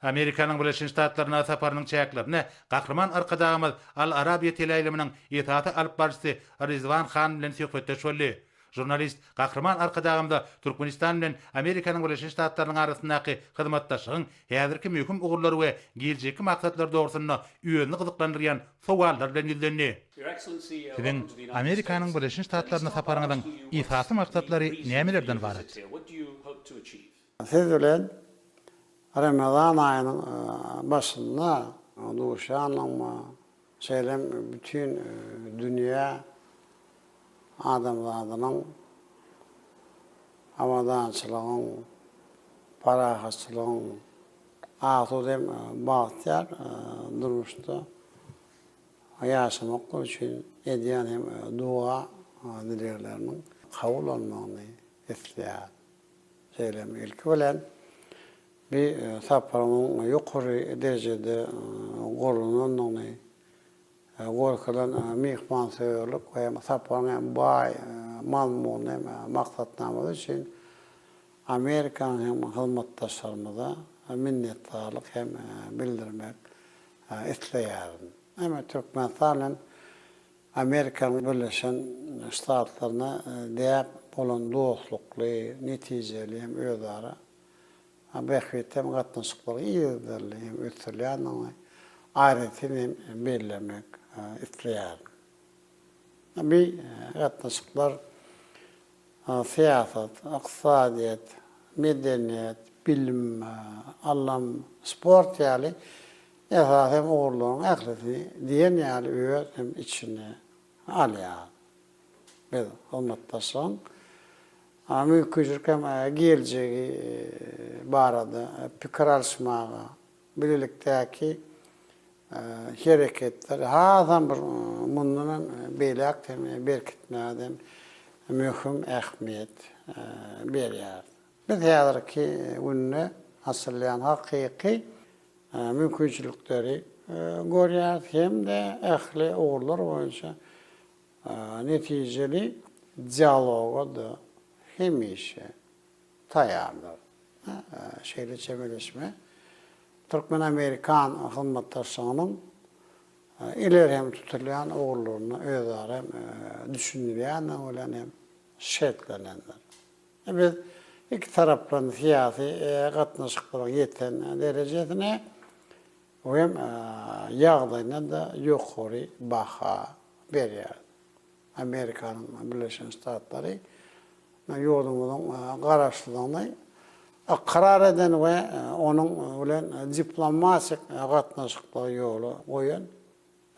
Amerikanyň Birleşen Ştatlaryna saparynyň çäklerinde Gahryman Arkadagymyz Al Arabiýa teleýaýlymynyň esasy alyp baryjysy Rizwan Han bilen söhbetdeş boldy. Žurnalist Gahryman Arkadagymyza Türkmenistan bilen Amerikanyň Birleşen Ştatlarynyň arasyndaky hyzmatdaşlygyň häzirki möhüm ugurlary we geljekki maksatlary dogrusynda özüni gyzyklandyrýan sowallar bilen ýüzlendi. Siziň Amerikanyň Birleşen Ştatlaryna saparyňyzyň esasy maksatlary nämelerden ybarat? Siz bilen Remezan aýynyň başynda duşanlygyma, şeýle hem bütin dünýä adamzadynyň abadançylygyň, parahatçylygyň, asuda hem bagtyýar durmuşda ýaşamaklygy üçin edýän hem doga-dilegleriniň kabul bolmagyny isleýärin. Şeýle hem ilki bilen bi saparyň ýokary derejede gurlanandygyny, görkezilen myhmansöýerlik we hem saparyň hem baý mazmunly hem maksatnamasy üçin Amerikanyň hem hyzmatdaşlarymyza minnetdarlyk hem bildirmek isleýärin. Hem Türkmenistan bilen Amerikanyň Birleşen Ştatlaryna däp bolan dostlukly, netijeli hem özara bähbitli hem gatnaşyklaryň yzygiderli hem ösdürilýändigini aýratyn hem bellemek isleýärin. Bu gatnaşyklar syýasat, ykdysadyýet, medeniýet, bilim, ylym, sport ýaly esasy hem ugurlaryň ählisini diýen ýaly öz hem içine alýar. Biz hyzmatdaşlygyň mümkinçilik hem geljegi barada pikir alyşmaga, bilelikdäki hereketleri hasam bir mundan hem beýläk hem berkitmäge hem möhüm ähmiýet berýäris. Biz häzirki günde açylýan hakyky mümkinçilikleri görýäris hem-de ähli ugurlar boýunça netijeli dialoga-da hemişe taýýardyr. Şeýle çemeleşme türkmen-amerikan hyzmatdaşlygynyň ileri hem tutulýan ugurlaryna özara hem düşünilýändigi bilen hem şertlenendir. Biz ikitaraplaýyn syýasy gatnaşyklaryň ýeten derejesine we hem ýagdaýyna-da ýokary baha berýäris. Amerikanyň Birleşen Ştatlary ýurdumyzyň Garaşsyzlygyny ykrar eden we onuň bilen diplomatik gatnaşyklary ýola goýan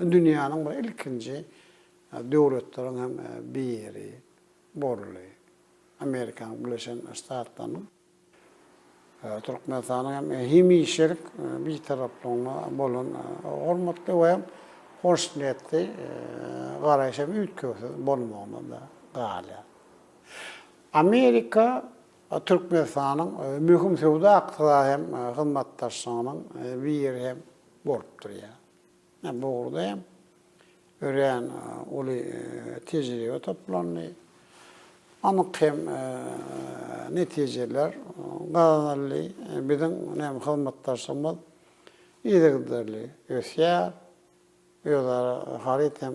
dünýäniň bir ilkinji döwletleriň hem biri boldy. Amerikanyň Birleşen Ştatlarynyň Türkmenistanyň hem hemişelik Bitaraplygyna bolan hormatly we hoşniýetli garaýyş hem üýtgewsiz bolmagyna-da galýar. Amerika Türkmenistanyň möhüm söwda-ykdysady hem hyzmatdaşlygynyň biri hem bolup durýar. Bu ugurda hem örän uly tejribe toplandy. Anyk hem netijeler gazanyldy. Biziň hem hyzmatdaşlygymyz yzygiderli ösýär. Özara haryt hem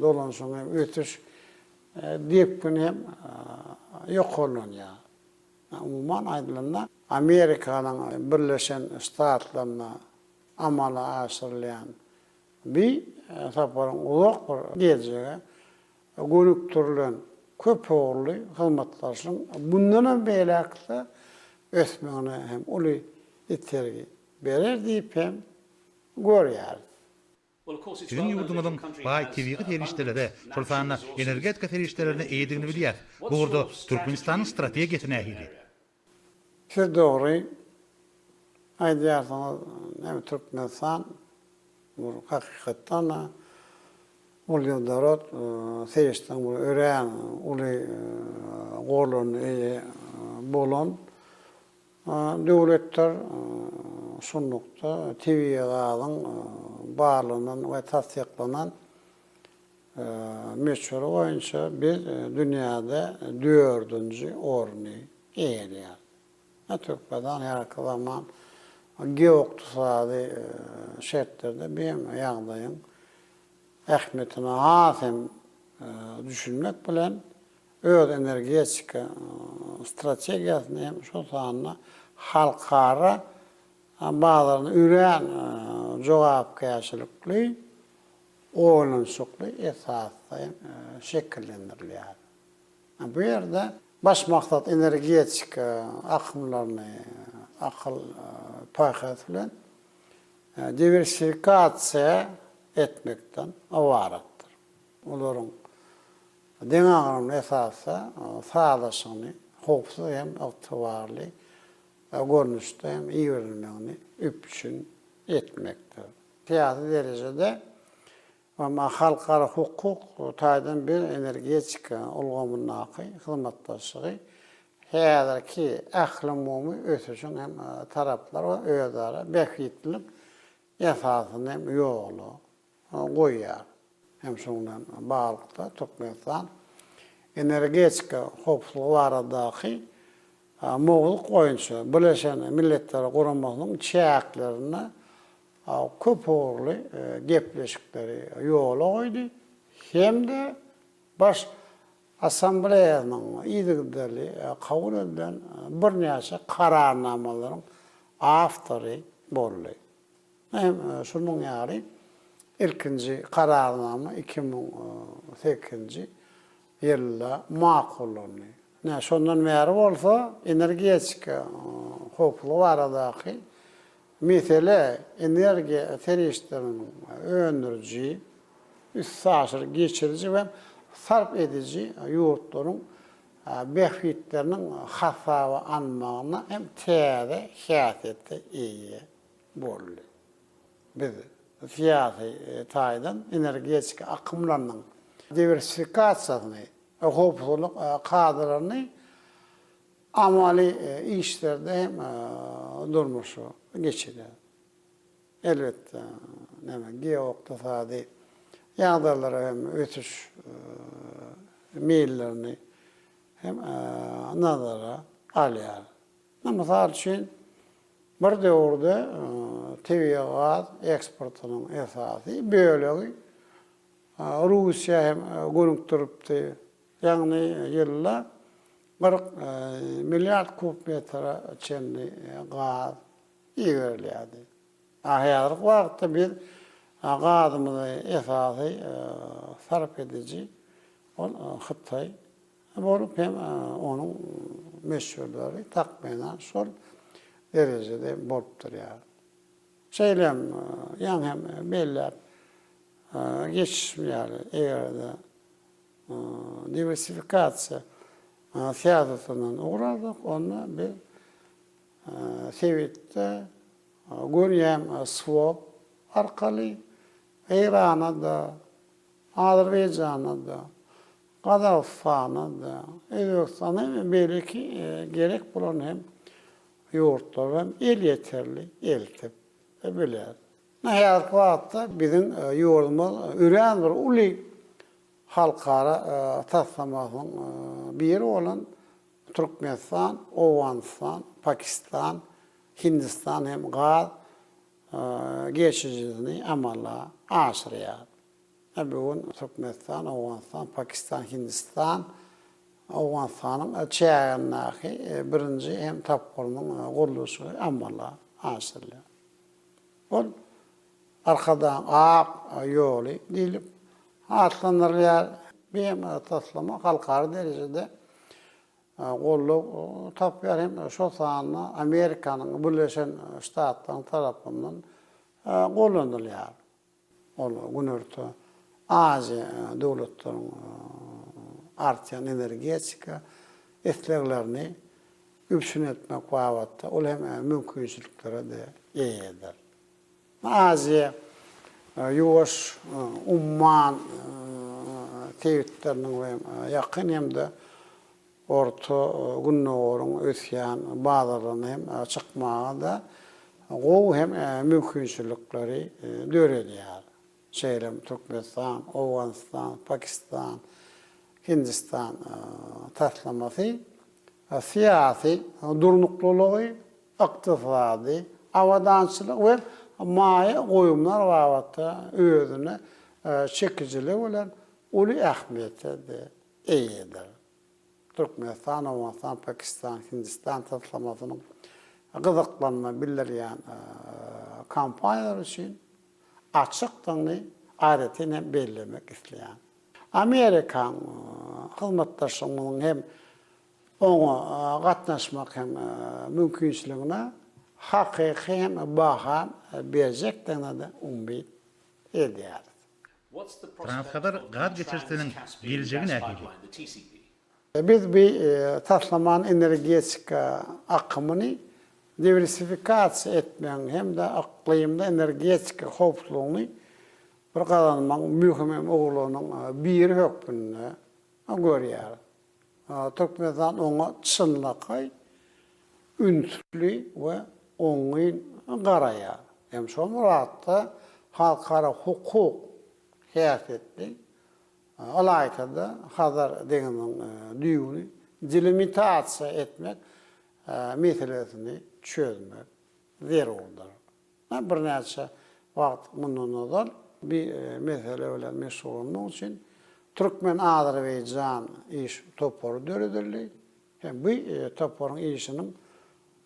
dolanyşygyň hem ösüş depgini hem ýokarlanýar. Umuman aýdylanda, Amerikanyň Birleşen Ştatlarynda amala aşyrylýan bi saparyň uzak bir geljege gönükdirilen köpugurly hyzmatdaşlygyň mundanam beýläk-de ösmegine hem uly itergi berer diýip hem görýäris. Siziň ýurduňyzyň baý tebigy serişdelere, şol sanda energetika serişdelerine eýedigini bilýäs. Bu ugurda Türkmenistanyň strategiýasy nähili? Siz dogry aýdýarsyňyz, näme Türkmenistan bu hakykatdan-da uglewodorod serişdäniň bir örän uly gorlaryna eýe bolan döwletdir. Şunlukda tebigy gazyň barlanan we tassyklanan möçberi boýunça biz dünýäde dördünji orny eýeleýäris. Türkmenistan häzirki zaman. Geoykdysady şertlerde bu hem ýagdaýyň ähmiýetine has hem düşünmek bilen, öz energetika strategiýasyny hem şol sanda halkara bazaryny örän jogapkärçilikli, oýlanyşykly esasda hem şekillendirilýär. Bu ýerde baş maksat energetika akymlaryny akyl paýhas bilen diwersifikasiýa etmekden ybaratdyr. Olaryň deňagramly esasda sazlaşygyny howpsuz hem ygtybarly görnüşde hem iberilmegini üpjün etmekdir. Syýasy derejede Emma halkara hukuk taýdan biz energetika ulgamyndaky hyzmatdaşlygy häzirki ählumumy ösüşiň hem taraplar we özara bähbitlilik esasyny hem ýola goýýar. Hem şunuň bilen baglylykda Türkmenistan energetika howpsuzlygy baradaky mowzuk boýunça Birleşen Milletler Guramasynyň çäklerinde köp ugurly gepleşikleri ýola goýdy hem-de Baş Assambleýasynyň yzygiderli kabul edilen birnäçe Kararnamalaryň awtory boldy. Hem şunuň ýaly ilkinji Kararnama 2008-nji ýylda makullandy. Ine, şondan bäri bolsa energetika howpsuzlygy baradaky Mesele energiýa serişdeleriniň öndüriji, üstaşyr geçiriji we sarp ediji ýurtlaryň bähbitleriniň hasaba alynmagyna hem täze häsiýete eýe boldy. Biz syýasy taýdan energetika akymlarynyň diwersifikasiýasyny we howpsuzlyk kadalaryny Amaly işlerde hem durmuşa geçirýär. Elbetde, näme, geoykdysady ýagdaýlara hem ösüş meýillerini hem nazara alýar. Mysal üçin, bir döwürde tebigy gaz eksportynyň esasy bölegi Russiýa hem gönükdiripdi. Ýagny ýylda 40 milliard kub metre çenli gaz iberilýärdi. A häzirki wagtda biz gazymyzy esasy sarp ediji ol Hytaý bolup hem onuň möçberleri takmynan şol derejede bolup durýar. Şeýle hem ýaňy hem belläp geçişim ýaly, eger-de diwersifikasiýa syýasatyndan ugur alsak, onda biz sebitde görýän swop arkaly Eýrana-da, Azerbaýjana-da, Gazagystana-da, Özbegistana hem beýleki gerek bolan hem ýurtlara hem elýeterli eltip biler. Häzirki wagtda biziň ýurdumyz örän bir uly halkara taslamasynyň biri bolan Türkmenistan, Owganystan, Pakistan, Hindistan hem gaz geçirijisini amala aşyrýar. Bu gün Türkmenistan, Owganystan, Pakistan, Hindistan Owganystanyň çägindäki birinji hem tapgyrynyň gurluşygy amala aşyrylýar. Ol Arkadagyň ak ýoly diýlip atlandyrylýar. Bu hem taslama halkara derejede goldaw tapýar hem şol sanda Amerikanyň Birleşen Ştatlaryň tarapyndan goldanylýar. Ol Günorta Aziýa döwletleriniň artýan energetika isleglerini üpjün etmek babatda uly hem mümkinçiliklere-de eýedir. Aziýa, Ýuwaş umman sebitleriniň we Ýakyn hem-de Orta Gündogaryň ösýän bazarlaryna hem çykmaga-da gowy hem mümkinçilikleri döredýär. Şeýle hem Türkmenistan, Owganystan, Pakistan, Hindistan taslamasy syýasy durnuklylygy, ykdysady. Abadançylyk we maýa goýumlar babatda özüne çekijiligi bilen uly ähmiýete-de eýedir. Türkmenistan, Owganystan, Pakistan, Hindistan taslamasynyň gyzyklanma bildirýän kompaniýalar üçin açykdygyny aýratyn hem bellemek isleýän. Amerikan hyzmatdaşlygymyzyň hem oňa gatnaşmak hem mümkinçiligine hakyky hem baha berjekdigine-de umyt edýäris. Transhazar gaz geçirijisiniň geljegi nähili? Biz bu taslamany energetika akymyny diwersifikasiýa etmegiň hem-de yklymda energetika howpsuzlygyny bir gazanmagyň möhüm hem ugurlarynyň biri hökmünde görýäris. Türkmenistan oňa çynlakaý, ünsli we oňyn garaýar. Hem şol bir wagtda halkara hukuk häsiýetli, ylaýta-da Hazar deňziniň düýbüni delimitasiýa etmek meselesini çözmek zerurdyr. Birnäçe wagt mundan ozal bi mesele bilen meşgullanmak üçin türkmen-azerbaýjan iş topary döredildi hem bu toparyň işiniň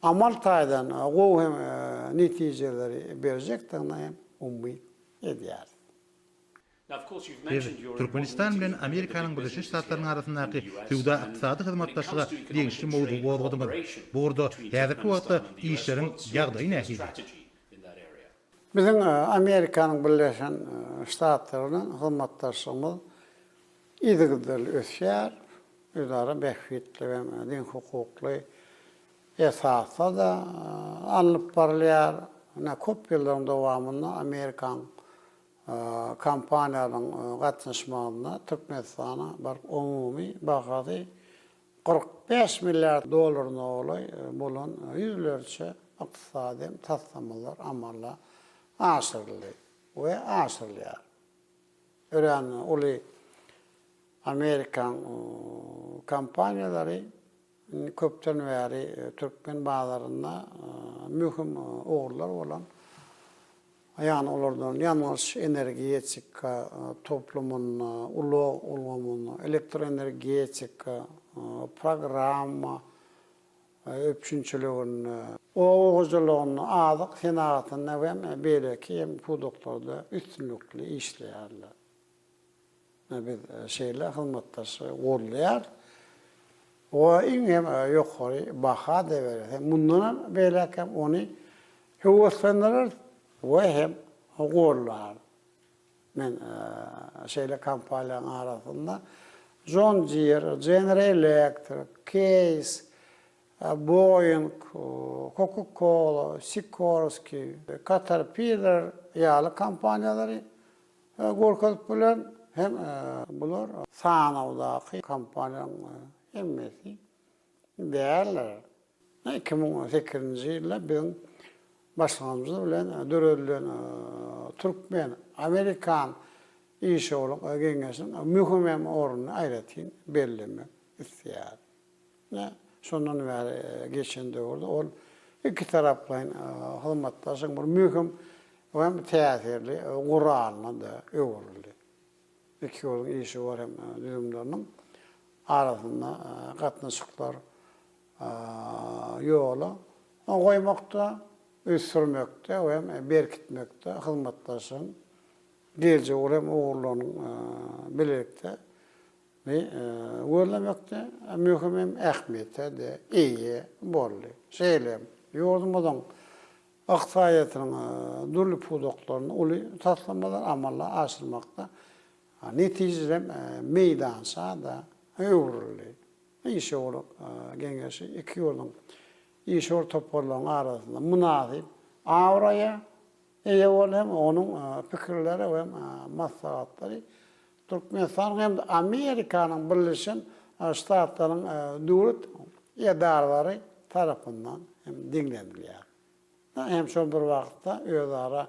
amal taýdan gowy hem netijeleri berjekdigine hem umyt edýäris. Siz Türkmenistan bilen Amerikanyň Birleşen Ştatlarynyň arasyndaky söwda-ykdysady hyzmatdaşlyga degişli mowzugy gozgadyňyz. Bu ugurda häzirki wagtda işleriň ýagdaýy nähili? Biziň Amerikanyň Birleşen Ştatlary bilen hyzmatdaşlygymyz yzygiderli ösýär, özara bähbitli we deňhukukly esasda-da alnyp barylýar. Ine, köp ýyllaryň dowamynda Amerikanyň kompaniýanyň gatnaşmagynda Türkmenistana baryp umumy bahasy 45 milliard dollaryna golaý bolan ýüzlerçe ykdysady taslamalar amala aşyryldy we aşyrylýar. Örän uly amerikan kompaniýalary Indi köpden bäri türkmen bazarynda möhüm ugurlar bolan, ýagny olardan ýangyç-energetika toplumynda, ulag ulgamynda, elektroenergetika, programma üpjünçiliginde, oba hojalygynda, azyk senagatynda we beýleki hem pudaklarda üstünlikli işleýärler. Biz şeýle hyzmatdaşlygy goldaýarys we iň hem ýokary baha-da bereris. Hem mundan hem beýläk hem ony höweslendireris we hem goldarys. Men şeýle kompaniýalaryň arasynda John Deere, General Electric, Case, Boeing, Coca-Cola, Sikorsky, Caterpillar ýaly kompaniýalary Görkezip bilen hem bular sanawdaky kompaniýalaryň hemmesi däldir. 2008-nji ýylda biziň başlangyjymyz bilen döredilen Türkmen, Amerikan işewürlik geňeşiniň möhüm hem ornuny aýratyn bellemek isleýärin. Ine, şondan bäri geçen döwürde ol ikitaraplaýyn hyzmatdaşlygyň bir möhüm we hem täsirli guralyna-da öwrüldi. Iki ýurduň işewür hem düzümleriniň arasynda gatnaşyklar ýola goýmakda, ösdürmekde we hem berkitmekde hyzmatdaşlygyň geljegi uly hem ugurlarynyň bilelikde Ni gözlemekde möhüm hem ähmiýete-de eýe boldy. Şeýle hem, ýurdumyzyň ykdysadyýetiniň dürli pudaklarynda uly taslamalar amala aşyrmakda netijeli hem meýdança-da öwrüldi. Işewürlik geňeşi iki ýurduň işewür toparlarynyň arasynda mynasyp abraýa eýe boldy hem onuň pikirleri we maslahatlary Türkmenistanyň hem-de Amerikanyň Birleşen Ştatlarynyň döwlet edaralary tarapyndan hem diňlenilýär. Hem şol bir wagtda özara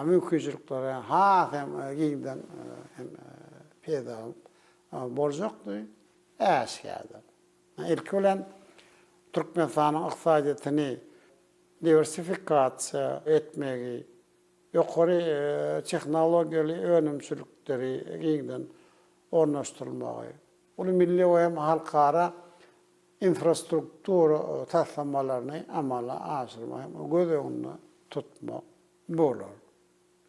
mümkinçilikleri has hem giňden hem peýdalanyp boljakdygy äşgärdir. Ilki bilen, Türkmenistanyň ykdysadyýetini. diwersifikasiýa etmegi, ýokary tehnologiýaly önümçilikleri giňden ornaşdyrylmagy, uly milli we hem halkara infrastruktura taslamalaryny amala aşyrmagy hem göz öňünde tutmak bolar.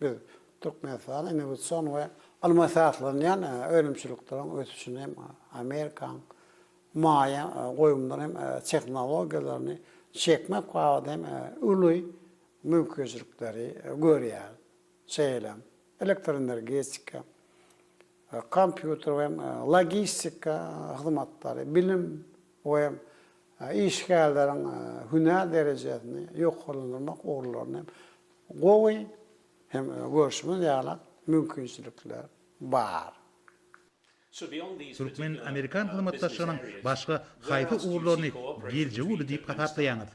Biz Türkmenistanyň innowasion we ylma esaslanýan önümçilikleriň ösüşini hem Amerikanyň maýa goýumlary hem tehnologiýalaryny çekmek babatda hem uly mümkinçilikleri görýäris. Şeýle hem elektroenergetika, kompýuter we logistika hyzmatlary, bilim we işgärleriň hünär derejesini ýokarlandyrmak ugurlaryny hem gowy hem görşümiz ýaly mümkinçilikler bar. Türkmen-amerikan hyzmatdaşlygynyň başga haýsy ugurlaryny geljegi uly diýip hasaplaýaňyz?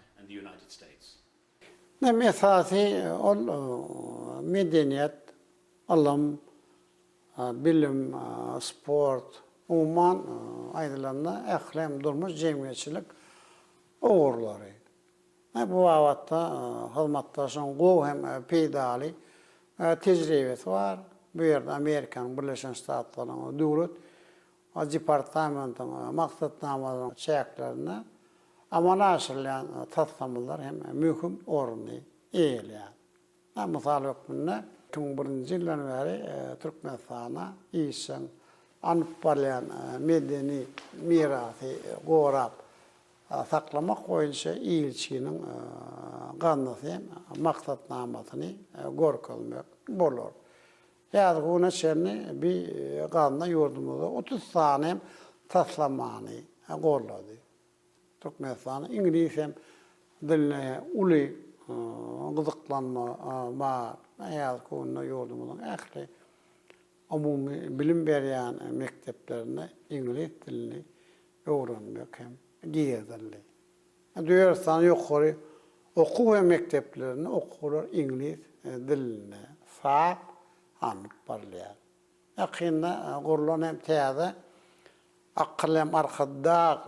Hem esasy ol medeniýet, ylym, bilim, sport, umuman aýdylanda ähli hem durmuş-jemgyýetçilik ugurlary. Bu babatda hyzmatdaşyň gowy hem peýdaly tejribesi bar. Bu ýerde Amerikanyň Birleşen Ştatlarynyň Döwlet departamentiniň maksatnamalarynyň çäklerinde amala aşyrylýan taslamalar hem möhüm orny eýeleýär. Mysal hökmünde, 2001-nji ýyldan bäri Türkmenistana işjeň alnyp barylýan medeni mirasy gorap saklamak boýunça ilçiniň gaznasy hem maksatnamasyny görkezmek bolar. Häzirki güne çenli bi gazna ýurdumyzda 30 sany hem taslamany gollady. Türkmenistanyň iňlis hem diline uly gyzyklanma bar. Häzirki günde ýurdumyzyň ähli umumy bilim berýän mekdeplerinde iňlis dilini öwrenmek hem girizildi. Döwrüstanyň ýokary okuw hem mekdeplerinde okuwlar iňlis dilinde sap alnyp barylýar. Ýakynda gurlan hem täze Akylly hem Arkadag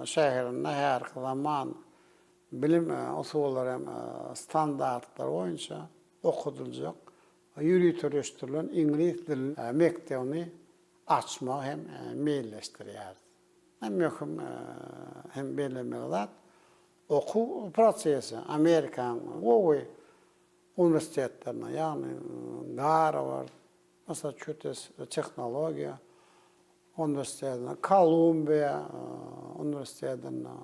şäherinde häzirki zaman bilim usullary hem standartlary boýunça okadyljak ýöriteleşdirilen iňlis dili mekdebini açmagy hem meýilleşdirýäris. Iň möhüm hem bellemeli zat, okuw prosesi Amerikanyň gowy uniwersitetlerinde, ýagny Garward, Massaçutets tehnologiýa uniwersitetinde, Kolumbiýa uniwersitetinde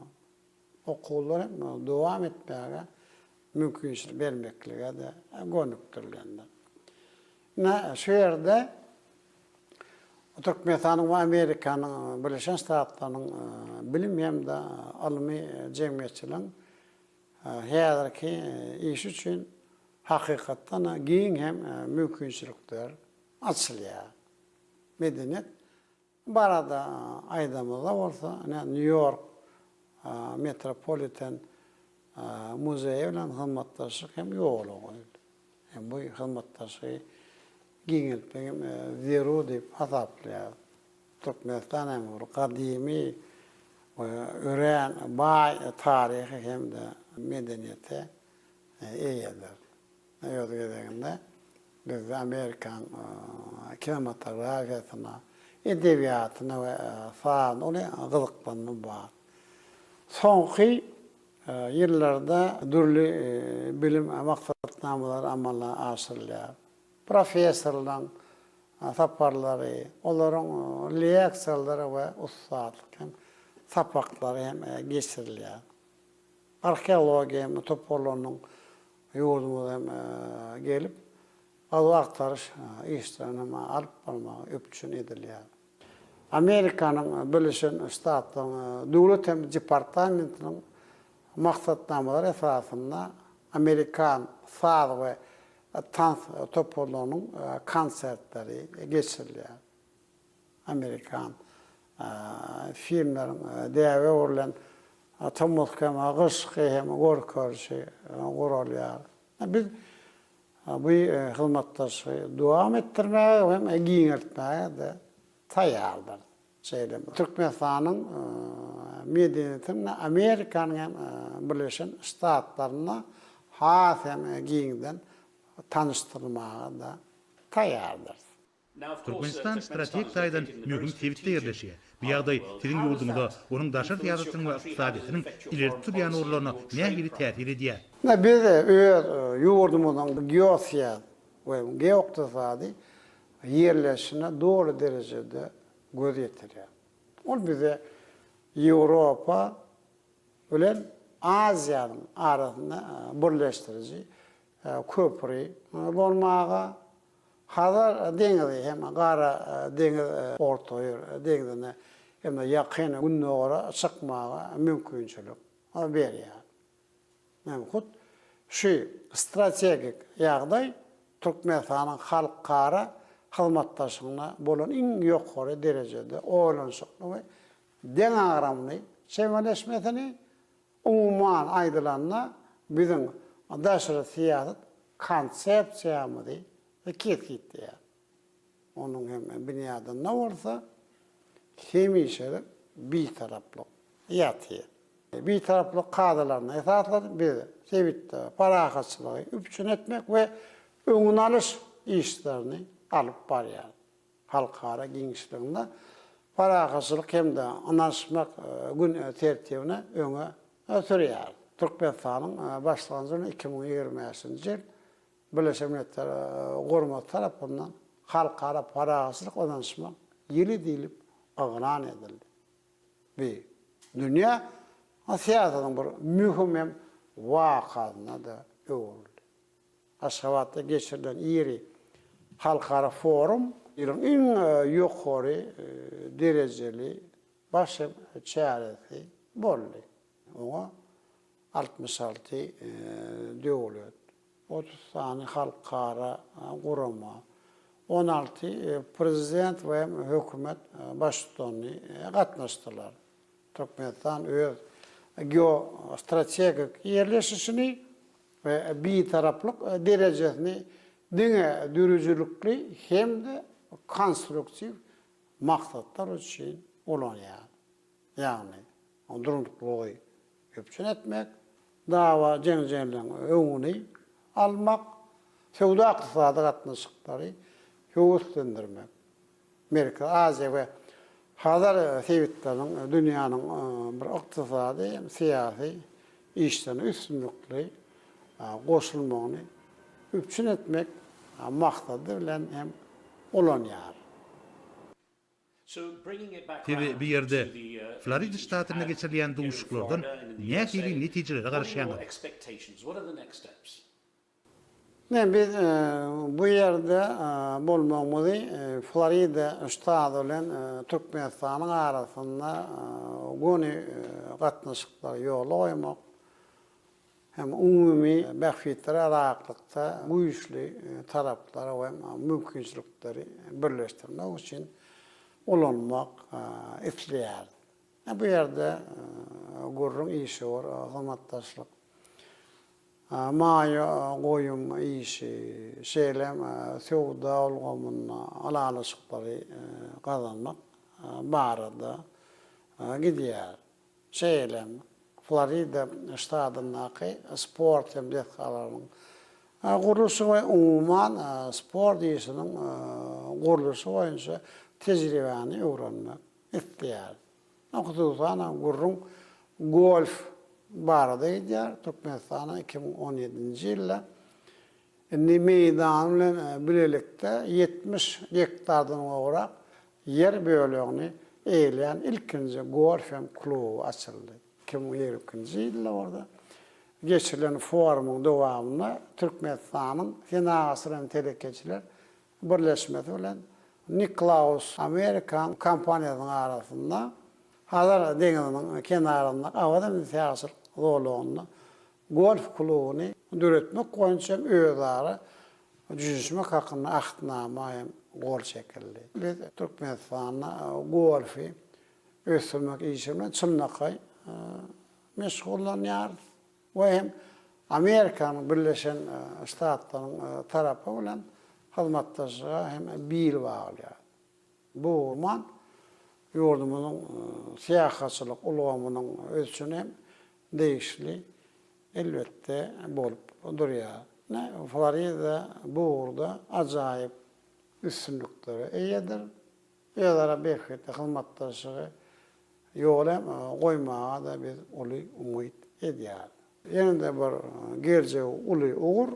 okuwlar hem dowam etmäge mümkinçilik bermeklige-de gönükdirilendir. Ine, şu ýerde Türkmenistanyň we Amerikanyň Birleşen Ştatlarynyň bilim hem-de ylmy jemgyýetçiligiň häzirki işi üçin hakykatdan-da giň hem mümkinçilikler açylýar. Medeniýet barada aýdamyzda bolsa, ine, Nýu-Ýork Metropoliten muzeýi bilen hyzmatdaşlyk hem ýola goýuldy. Hem bu hyzmatdaşlygy giňeltmek hem zerur diýip hasaplaýarys. Türkmenistan hem bir gadymy we örän baý taryhy hem-de medeniýete eýedir. Öz gezeginde bizde Amerikan kinematografiýasyna, edebiýatyna we sazyna uly gyzyklanma bar. Soňky ýyllarda dürli bilim maksatnamalary amala aşyrylýar. Professorlaryň saparlary, olaryň leksiýalary we ussatlyk hem sapaklary hem geçirilýär. Arheologiýa toparlarynyň ýurdumyza hem gelip, gazuw-agtaryş işlerini hem alyp barmagy üpjün edilýär. Amerikanyň Birleşen Ştatlaryň Döwlet hem departamentiniň maksatnamalary esasynda amerikan saz we tans toparlarynyň konsertleri geçirilýär. Amerikan filmleriň däbe öwrülen tomusky hem gyşky hem görkezişi guralýar. Biz bu hyzmatdaşlygy dowam etdirmäge hem giňeltmäge-de taýýardyrys. Şeýle Türkmenistanyň medeniýetini Amerikanyň hem Birleşen Ştatlarynda has hem giňden tanyşdyrmaga-da taýýardyrys. Türkmenistan strategik taýdan möhüm sebitde ýerleşýär. Bu ýagdaý siziň ýurduňyza, onuň daşary syýasatynyň we ykdysadyýetiniň ileri tutulýan ugurlaryna nähili täsir edýär? Biz öz ýurdumyzyň geosyýasy we geoykdysady ýerleşişine doly derejede göz ýetirýär. Ol bize Ýewropa bilen Aziýanyň arasynda birleşdiriji köpri bolmaga, Hazar deňizi hem Gara deňiz Ortaýer deňzine hem-de Ýakyn Gündogara çykmaga mümkinçilik berýär. Hem hut şu strategik ýagdaý Türkmenistanyň halkara hyzmatdaşlygyna bolan iň ýokary derejede oýlanyşykly we deňagramly çemeleşmesini, umuman aýdylanda, biziň daşary syýasat konsepsiýamyzy kesgitleýär. Onuň hem binýadynda bolsa hemişelik Bitaraplyk ýatyr. Bitaraplyk kadalaryna esaslanyp, biz sebitde parahatçylygy üpjün etmek we öňüni alyş işlerini alyp barýarys. Halkara giňişliginde parahatçylyk hem-de ynanyşmak gün tertibini öňe sürýäris. Türkmenistanyň başlangyjy bilen 2025-nji ýyl Birleşen Milletler Guramasy tarapyndan Halkara parahatçylyk ynanyşmak ýyly diýlip yglan edildi. Bu dünýä syýasatynyň bir möhüm hem wakasyna-da öwrüldi. Aşgabatda geçirilen iri halkara forum ýylyň iň ýokary derejeli baş hem çäresi boldy. Oňa 66 döwlet, 30 sany halkara gurama, 16 prezident we hökümet baştutany gatnaşdylar. Türkmenistan öz geostrategik ýerleşişini we bitaraplyk derejesini diňe döredijilikli hem-de konstruktiw maksatlar üçin ulanýar. Ýagny, durnuklylygy üpjün etmek, dawa-jenjelligiň öňüni almak, söwda-ykdysady gatnaşyklary höweslendirmek. Merkezi Aziýa we Hazar sebitleriniň dünýäniň bir ykdysady hem syýasy işlerine üstünlikli goşulmagyny üpjün etmek maksady bilen hem ulanýar. Siz bu ýerde, Florida ştatynda geçirilýän duşuşyklardan nähili netijelere garaşýaňyz? Ine, biz bu ýerde bolmagymyzy Florida ştaty bilen Türkmenistanyň arasynda göni gatnaşyklary ýola goýmak hem umumy bähbitlere laýyklykda güýçli taraplary we mümkinçilikleri birleşdirmek üçin ulanmak isleýäris. Bu ýerde gürrüň işewür hyzmatdaşlyk, maýa goýum işi, şeýle hem söwda ulgamynda ylalaşyklary gazanmak barada gidýär. Şeýle hem Florida ştatyndaky sport hem desgalarynyň gurluşy we umuman sport işiniň gurluşy boýunça tejribäni öwrenmek isleýäris. Hususan hem gürrüň golf barada gidýär. Türkmenistanda 2017-nji ýylda indi meýdany bilen bilelikde 70 gektardan gowrak ýer bölegini eýeleýän ilkinji golf hem kluby açyldy. 2022-nji ýylda bolsa geçirilen forumyň dowamynda Türkmenistanyň Senagatçylar hem telekeçiler birleşmesi bilen Niklaus amerikan kompaniýasynyň arasynda Hazar deňziniň kenarynda Awaza milli syýahatçylyk zolagynda golf klubuny döretmek boýunça hem özara düşünişmek hakynda Ähtnama hem gol çekildi. Biz Türkmenistanda golfy ösdürmek işi bilen çynlakaý meşgullanýarys. We hem Amerikanyň Birleşen Ştatlarynyň tarapy bilen hyzmatdaşlyga hem bil baglaýar. Bu umuman. Ýurdumyzyň syýahatçylyk ulgamynyň ösüşine hem degişli, elbetde, bolup durýar. Ine, Florida bu ugurda ajaýyp üstünliklere eýedir. Özara bähbitli hyzmatdaşlygy ýola goýmaga-da biz uly umyt edýäris. Ýene-de bir geljegi uly ugur,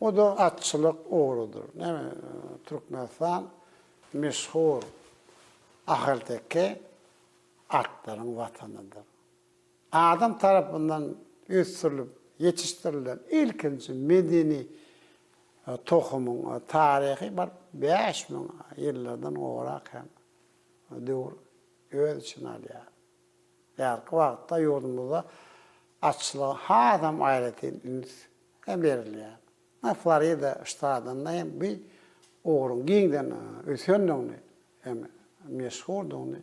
o-da atçylyk ugrudyr. Näme, Türkmenistan meşhur ahalteke atlaryň watanydyr. Adam tarapyndan ösdürilip ýetişdirilen ilkinji medeni tohumyň taryhy bir 5000 ýyllardan gowrak hem döwür öz içine alýar. Häzirki wagtda ýurdumyzda atçylyga hasam aýratyn üns berilýär. Florida ştatynda hem bu ugruň giňden ösendigini hem meşhurdygyny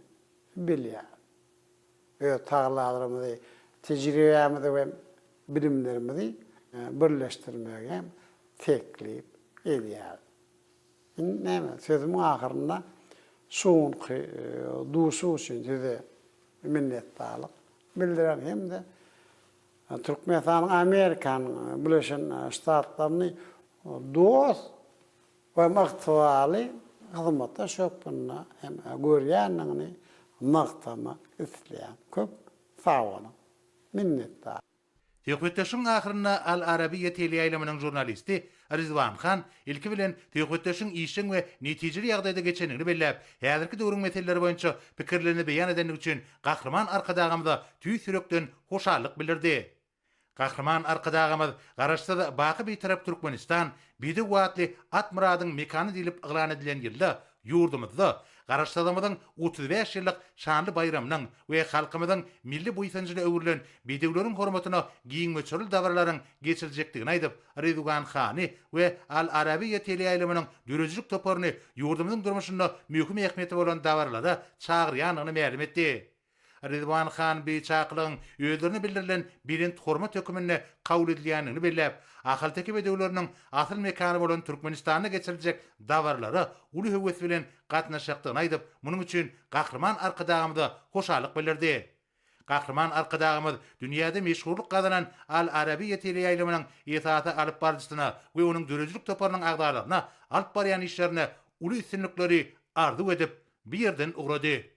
bilýäris. Öz tagallalarymyzy, tejribämizi we bilimlerimizi birleşdirmegi hem teklip edýäris. Indi näme, sözümiň ahyrynda şu günki duşuşyk üçin size minnetdarlyk bildirýän hem-de Türkmenistanyň Amerikanyň Birleşen Ştatlaryny dost we ygtybarly hyzmatdaş hökmünde hem görýändigini nygtamak isleýän. Köp sag boluň. Minnetdar. Söhbetdeşligiň ahyrynda Al Arabiýa teleýaýlymynyň žurnalisti Rizwan Han ilki bilen söhbetdeşligiň işjeň we netijeli ýagdaýda geçendigini belläp, häzirki döwrüň meseleleri boýunça pikirlerini beýan edendigi üçin Gahryman Arkadagymyza tüýs ýürekden hoşallyk bildirdi. Gahryman Arkadagymyz Garaşsyz, baky Bitarap Türkmenistan bedew atly at myradyň mekany diýlip yglan edilen ýylda ýurdumyzda Garaşsyzlygymyzyň 35 ýyllyk şanly baýramynyň we halkymyzyň milli buýsanjyna öwrülen bedewleriň hormatyna giň möçberli dabaralaryň geçiriljekdigini aýdyp, Rizwan Hany we Al Arabiýa teleýaýlymynyň döredijilik toparyny ýurdumyzyň durmuşynda möhüm ähmiýeti bolan dabaralara çagyrýandygyny mälim etdi. Rizwan han bu çakylygyň özlerine bildirilen belent hormat höküminde kabul edilýändigini belläp, ahalteke bedewleriniň asyl mekany bolan Türkmenistanda geçiriljek dabaralara uly höwes bilen gatnaşjakdygyny aýdyp, munuň üçin Gahryman Arkadagymyza hoşallyk bildirdi. Gahryman Arkadagymyz dünýäde meşhurlyk gazanan Al Arabiýa teleýaýlymynyň esasy alyp baryjysyna we onuň döredijilik toparynyň agzalaryna alyp barýan işlerinde uly üstünlikleri arzuw edip, bu ýerden ugrady.